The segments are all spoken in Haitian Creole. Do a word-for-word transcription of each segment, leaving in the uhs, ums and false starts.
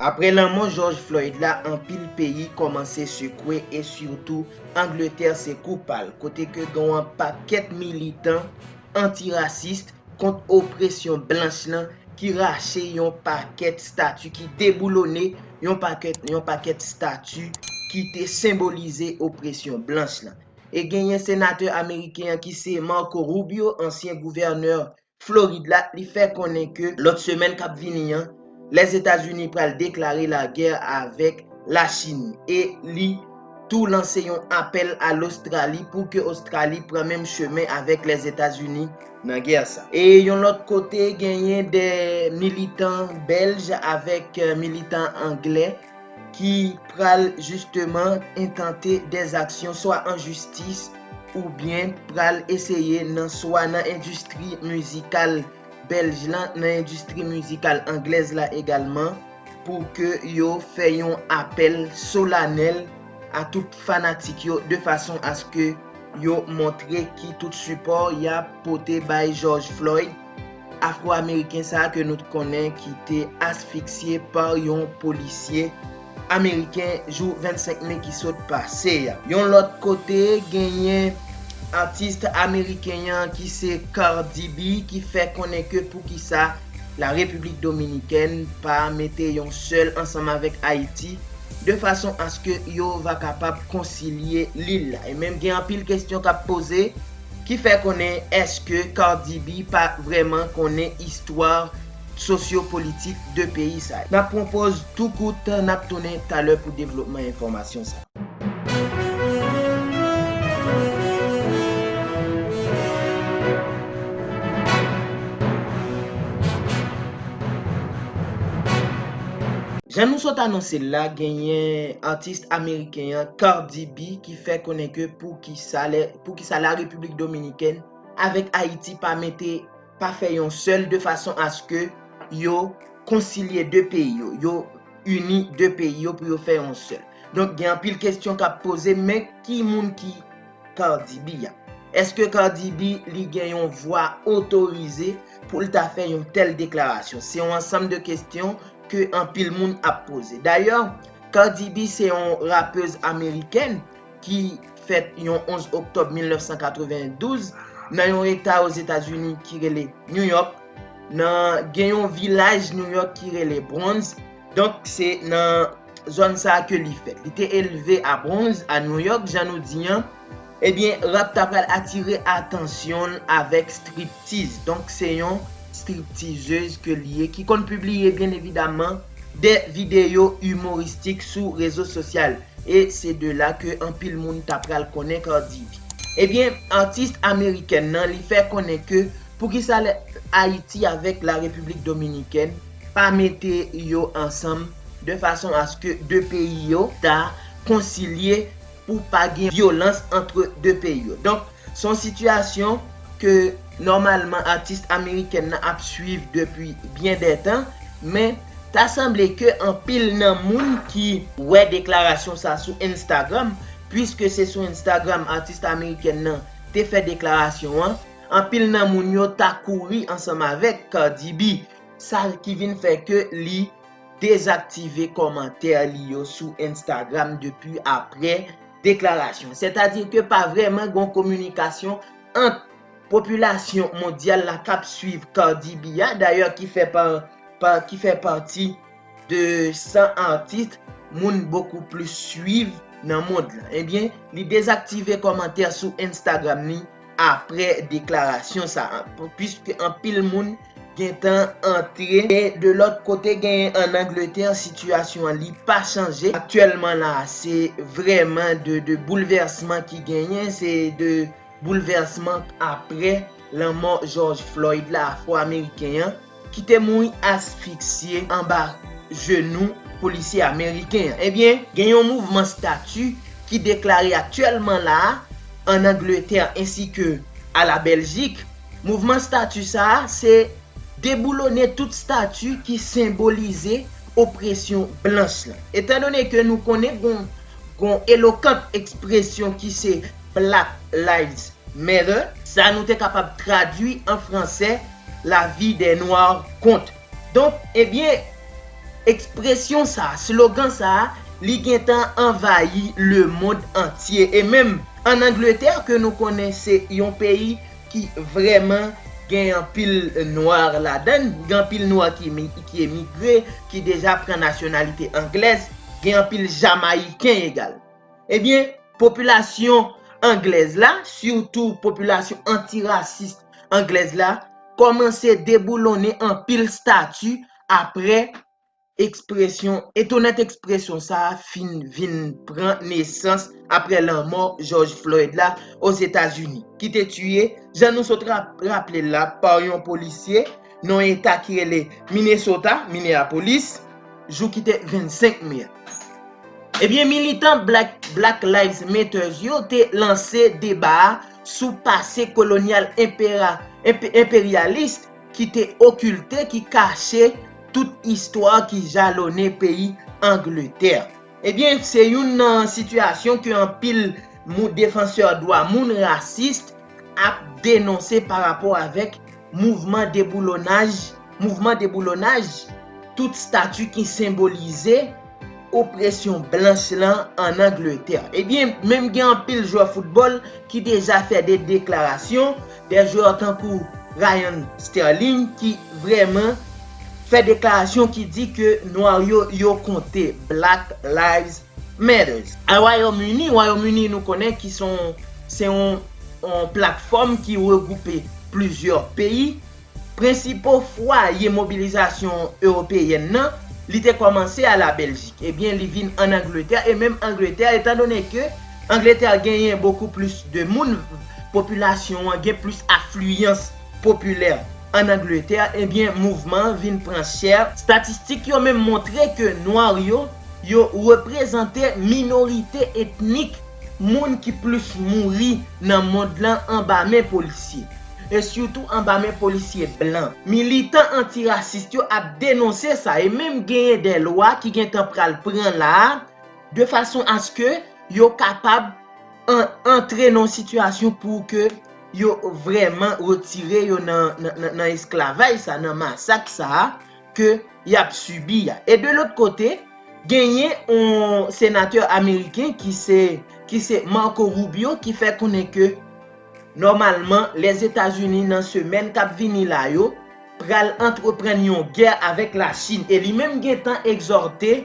Apre lanmò George Floyd la, anpil peyi kòmanse sekwe e sitou Angletè se kou pa l, kote ke gen yon pakèt militan antirasis kont opresyon blanch lan ki rache yon pakèt stati, ki deboulone yon pakèt, yon pakèt stati ki te senbolize opresyon blanch lan. E genyen senatè ameriken an ki se Marco Rubio, ansyen gouvènè Florid la, li fè konnen ke lòt semèn k ap vini an, Lèzetazini pral deklare lagè avèk Lachin e li tou lanse yon apèl a Lostrali pou ke Ostrali pran menm chemen avèk Lèzetazini nan gè sa. E yon lòt kote, genyen de militan bèlj avèk, eh, militan anglè ki pral jisteman entante de aksyon swa an jistis oubyen pral eseye nan swa nan endistri mizikal bèlj lan, nan endistri mizikal anglèz la egalman, pou ke yo fè yon apèl solanèl a tout fanatik yo, de fason aske yo montre ki tout sipò y ap pote bay George Floyd, Afro-Ameriken sa a ke nou t konnen ki te asfiksye pa yon polisye ameriken jou vennsenk me ki sot pase a. Yon lòt kote, genyen atis ameriken an ki se Cardi B ki fè konnen ke poukisa la Repiblik Dominikèn pa mete yon sèl ansanm avèk Ayiti, de fason aske yo va kapab konsilye lil la. E menm gen anpil kesyon k ap poze ki fè konnen èske Cardi B pa vrèman konnen istwa sosyopolitik de peyi sa. N ap pran poz tou kout, n ap tounen talè pou devlopman enfòmasyon sa. Jan nou sot anonse l la, genyen atis ameriken an Cardi B ki fè konnen ke poukisa lè, poukisa la Repiblik Dominikèn avèk Ayiti pa mete, pa fè yon sèl de fason aske yo konsilye de peyi yo, yo ini de peyi yo pou yo fè yon sèl. Donk, gen anpil kesyon k ap poze, men ki moun ki Cardi B a? Èske Cardi B li gen yon vwa otorize pou l ta fè yon tèl deklarasyon? Se yon ansanm de kesyon ke anpil moun ap poze. Dayè, Cardi B se yon rapez amerikèn ki fèt yon onz oktòb mil nèf san katrevendouz nan yon eta Ozetazini ki rele New York, nan gen yon vilaj New York ki rele Bronx. Donk, se nan zòn sa a ke li fèt. Li te elve a Bronx, a New York, jan nou di an. Ebyen, rap ta pral atire atansyon l avèk striptiz. Donk, se yon striptizez ke li ye, ki konn pibliye, byen evidaman, de videyo imoristik sou rezo sosyal. E se de la ke anpil moun ta pral konnen Cardi B. Ebyen, atis amerikèn nan, li fè konnen ke poukisa lè Ayiti avèk la Repiblik Dominikèn pa mete yo ansanm de fason aske de peyi yo ta konsilye pou pa gen vyolans antre de peyi yo. Donk, se yon sitiyasyon ke nòmalman atis amerikèn nan ap swiv depi byen de tan, men ta sanble ke anpil nan moun ki wè deklarasyon sa sou Instagram, piske se sou Instagram atis amerikèn nan te fè deklarasyon an, anpil nan moun yo ta kouri ansanm avèk Cardi B, sa ki vin fè ke li dezaktive kòmantè li yo sou Instagram depi apre deklarasyon. Sètadi ke pa vrèman gen yon kominikasyon ant popilasyon mondyal la k ap swiv Cardi B a, dayè ki fè pa, pa, ki fè pati de san atis moun bokou plis swiv nan mond lan. Ebyen, li dezaktive kòmantè sou Instagram li apre deklarasyon sa a, piske anpil moun gentan antre. E de lòt kote, genyen an Angletè, sitiyasyon an li pa chanje. Aktyèlman la, se vrèman de, de boulvèsman ki genyen, se de boulvèsman apre lanmò George Floyd la, Afro-Ameriken an, ki te mouri asfiksye anba jenou polisye ameriken an. Ebyen, gen yon mouvman stati ki deklare aktyèlman la a, an Angletè ensi ke a la Bèljik. Mouvman stati sa a, se deboulone tout stati ki senbolize opresyon blanch lan. Etandone ke nou konnen gon, gon elokant ekspresyon ki se Black Lives Matter, sa nou te kapab tradui an fransè, La vie des Noirs compte. Donk, ebyen, Ekspresyon sa, slogan sa, li gentan anvayi lemonn antye. E menm ann Angletè, ke nou konnen se yon peyi ki vrèman gen anpil nwa ladan l, gen anpil nwa ki, mi- ki emigre, ki deja pran nasyonalite anglèz, gen anpil Jamayiken egal. Ebyen, popilasyon anglèz la, sitou popilasyon antirasis anglèz la, kòmanse deboulonnen anpil stati apre ekspresyon, etonant ekspresyon sa a fin vin pran nesans apre lanmò George Floyd la Ozetazini, ki te tiye, jan nou sot rap- raple l la, pa yon polisye nan yon eta ki rele Minnesota, Minneapolis, jou ki te vennsenk me a. Ebyen, militan Black, Black Lives Matter yo te lanse deba a sou pase kolonyal enpera- enpe- enperyalis ki te okilte, ki kache tout istwa ki jalone peyi Angletè. Ebyen, se youn nan sitiyasyon ke anpil mou- defansè dwa moun rasis ap denonse pa rapò avèk mouvman deboulonaj, mouvman deboulonaj tout stati ki senbolize opresyon blanch lan ann Angletè. Ebyen, menm gen anpil jwè foutbòl ki deja fè de deklarasyon, de jwè tankou Raheem Sterling ki vrèman fè deklarasyon ki di ke nwa yo, yo konte, Black Lives Matters. A Wayòm Ini, Wayòm Ini nou konnen ki se yon, se yon, yon platfòm ki regwoupe plizyè peyi. Prensipal fwaye mobilizasyon ewopeyèn nan, li te kòmanse a la Bèljik. Ebyen, li vin ann Angletè, e menm Angletè, etandone ke Angletè genyen bokou plis de moun, popilasyon an gen plis afliyans popilè ann Angletè, ebyen, mouvman an vin pran chè. Statistik yo menm montre ke nwa yo, yo reprezante minorite etnik, moun ki plis mouri nan mond lan anba men polisye, e sitou anba men polisye blan. Militan antirasis yo ap denonse sa, e menm genyen de lwa ki gentan pral pran la a, de fason aske yo kapab an- antre nan yon sitiyasyon pou ke yo vrèman retire yo nan, nan, nan, nan esklavaj sa, nan masak sa a ke y ap sibi a. E de lòt kote, genyen yon senatè ameriken ki se, ki se Marco Rubio ki fè konnen ke nòmalman Lèzetazini nan semèn k ap vini la yo pral antreprann yon gè avèk Lachin, e li menm gentan egzòte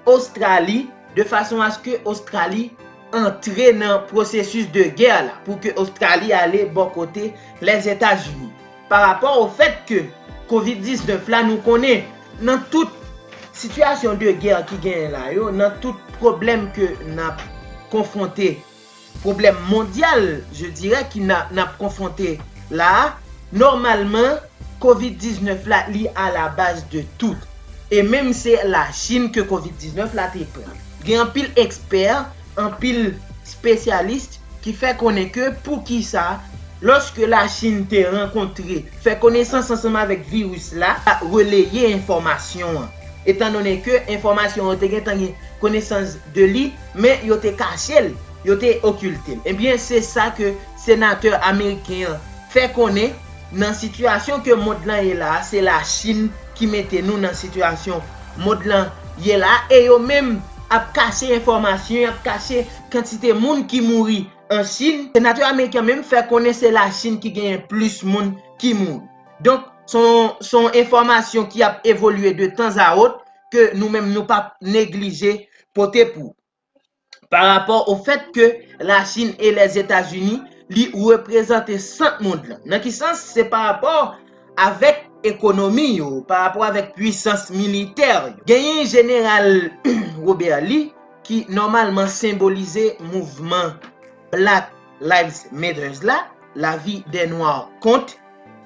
Ostrali de fason aske Ostrali antre nan pwosesis de gè la, pou ke Ostrali ale bò kote Lèzetazini. Pa rapò o fèt ke kovid diznèf la, nou konnen nan tout sitiyasyon de gè ki genyen la yo, nan tout pwoblèm ke n ap konfwonte, pwoblèm mondyal, je dirais, ki n a- n ap konfwonte la a, nòmalman, kovid diznèf la, li a la baz de tout. E menm se Lachin ke kovid diznèf la te pran. Gen anpil ekspè, anpil espesyalis ki fè konnen ke poukisa, lòske Lachin te rankontre, fè konesans ansanm avèk viris la, releye enfòmasyon an. Etandone ke enfòmasyon yo te gentan gen konesans de li, men yo te kache l, yo te okilte l. Ebyen, se sa ke senatè ameriken an fè konnen nan sitiyasyon ke mond lan ye la a, se Lachin ki mete nou nan sitiyasyon mond lan ye la a, e yo menm ap kache enfòmasyon, y ap kache kantite moun ki mouri an Chin. Senatè ameriken menm fè konnen se Lachin ki genyen plis moun ki mouri. Donk, se yon, se yon enfòmasyon ki ap evolye de tan a wòt ke nou menm nou p ap neglije pote pou. Pa rapò o fèt ke Lachin e Lèzetazini, li reprezante sant mond lan. Nan ki sans? Se pa rapò avèk ekonomi yo, pa rapò avèk pwisans militè yo. Genyen jeneral Robert Lee ki nòmalman senbolize mouvman Black Lives Matters la, lavi dè nwa kont,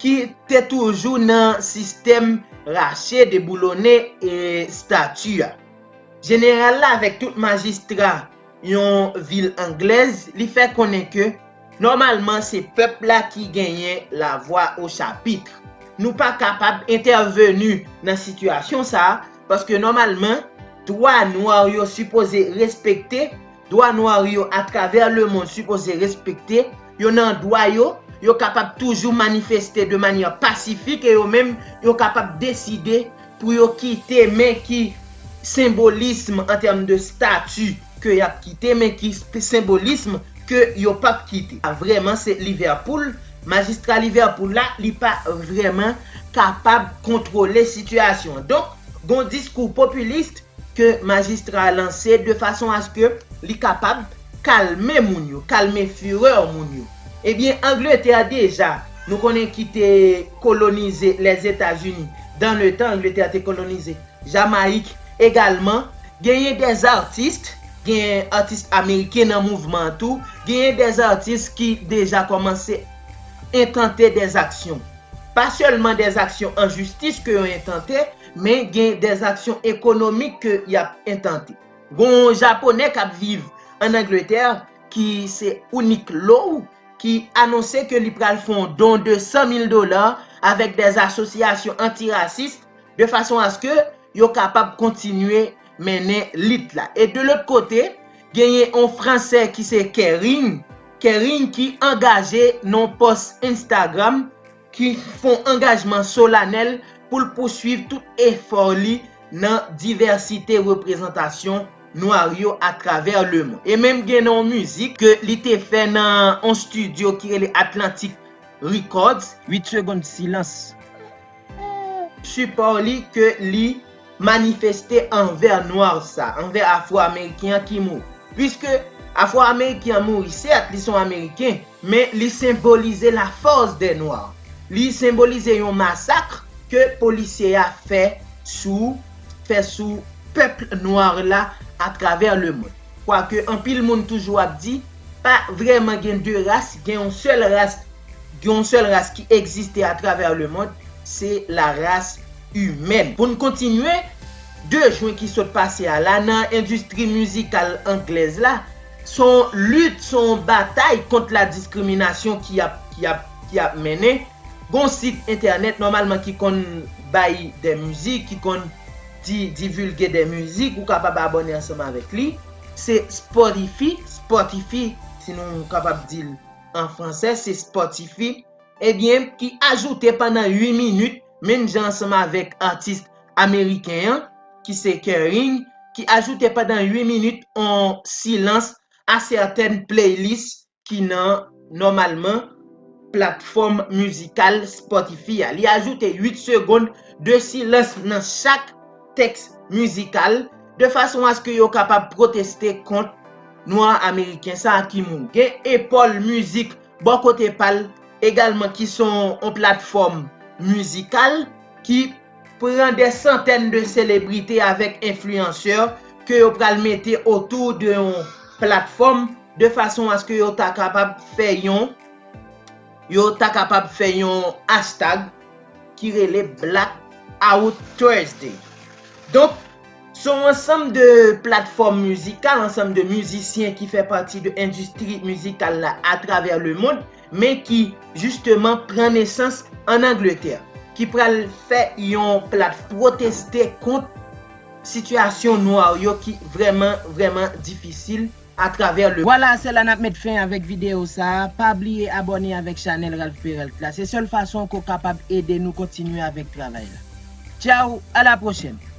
ki te toujou nan sistèm rache, deboulone e stati a. Jeneral la avèk tout majistra yon vil anglèz, li fè konnen ke nòmalman se pèp la ki genyen lavwa o chapit. Nou pa kapab entèveni nan sitiyasyon sa a, paske nòmalman dwa nwa yo sipoze respekte, dwa nwa yo atravè lemonn sipoze respekte, yo nan dwa yo, yo kapab toujou manifeste de manyè pasifik e yo menm, yo kapab deside pou yo kite, men ki senbolism an tèm de stati ke y ap kite, men ki sp- senbolism ke yo p ap kite. Vrèman, se Liverpool, majistra Liverpool la, li pa vrèman kapab kontwole sitiyasyon an. Donk, gon diskou popilis ke majistra a lanse de fason aske li kapab kalme moun yo, kalme firè moun yo. Ebyen, Angletè deja, nou konnen ki te kolonize Lèzetazini. Dan le tan, Angletè te kolonize Jamayik egalman. Genyen dèz atis, gen atis ameriken nan mouvman an tou. Genyen dèz atis ki deja kòmanse entante dèz aksyon. Pa sèlman dèz aksyon an jistis ke yo entante, men gen dèz aksyon ekonomik ke y ap entante. Gon Japonè k ap viv ann Angletè, ki se Uniqlo, ki anonse ke li pral fè yon don de san mil dola avèk dèz asosyasyon antirasis, de fason aske yo kapab kontinye mennen lit la. E de lòt kote, genyen yon Fransè ki se Kering, Kering ki angaje nan yon pòs Instagram ki fè yon angajman solanèl pou l pouswiv tout efò li nan divèsite reprezantasyon nwa yo atravè lemonn. E menm gen yon mizik ke li te fè nan yon estidyo ki rele Atlantic Records. Uit segonn silans. Sipò li ke li manifeste anvè nwa sa, anvè Afwo-Ameriken an ki mouri. Piske Afwo-Ameriken an mouri, sèt, li se yon Ameriken, men li senbolize la force des Noirs. Li senbolize yon masak ke polisye a fè sou fè sou pèp nwa la atravè lemonn. Kwake anpil moun toujou ap di, pa vrèman gen de ras, gen yon sèl ras, gen yon sèl ras ki egziste atravè lemonn, se la ras imèn. Pou n kontinye, de jen ki sot pase a la, nan endistri mizikal anglèz la, se yon lit, se yon batay kont la diskriminasyon ki ap, ki ap, ki ap mennen. Gon sit entènèt nòmalman ki konn bay de mizik, ki konn di, divilge de mizik, ou kapab abòne ansanm avèk li. Se Spotify, Spotify, si nou kapab di l an fransè, se Spotify. Ebyen, ki ajoute pandan uit minit, menm jan ansanm avèk atis ameriken an, ki se Kering, ki ajoute pandan uit minit yon silans a sètèn playlist ki nan, nòmalman, platfòm mizikal Spotify a. Li ajoute uit segonn de silans nan chak tèks mizikal, de fason aske yo kapab pwoteste kont nwa ameriken sa a ki mouri. Gen Apple Music bò kote pa l egalman ki se yon, yon platfòm mizikal ki pran de santèn de selebrite avèk enfliyansè ke yo pral mete otou de yon platfòm de fason aske yo ta kapab fè yon, yo ta kapab fè yon hashtag ki rele Blackout Thursday. Donk, se yon ansanm de platfòm mizikal, ansanm de mizisyen ki fè pati de endistri mizikal la atravè lemonn, men ki jisteman pran nesans ann Angletè, ki pral fè yon plat pwoteste kont sitiyasyon nwa yo ki vrèman, vrèman difisil atravè lemonn. Vwala, se la n ap met fen avèk videyo sa a. Pa bliye abòne avèk chanèl Ralph Peralt la. Se sèl fason ke w kapab ede nou kontinye avèk travay la. Tchaw, a la pwochèn!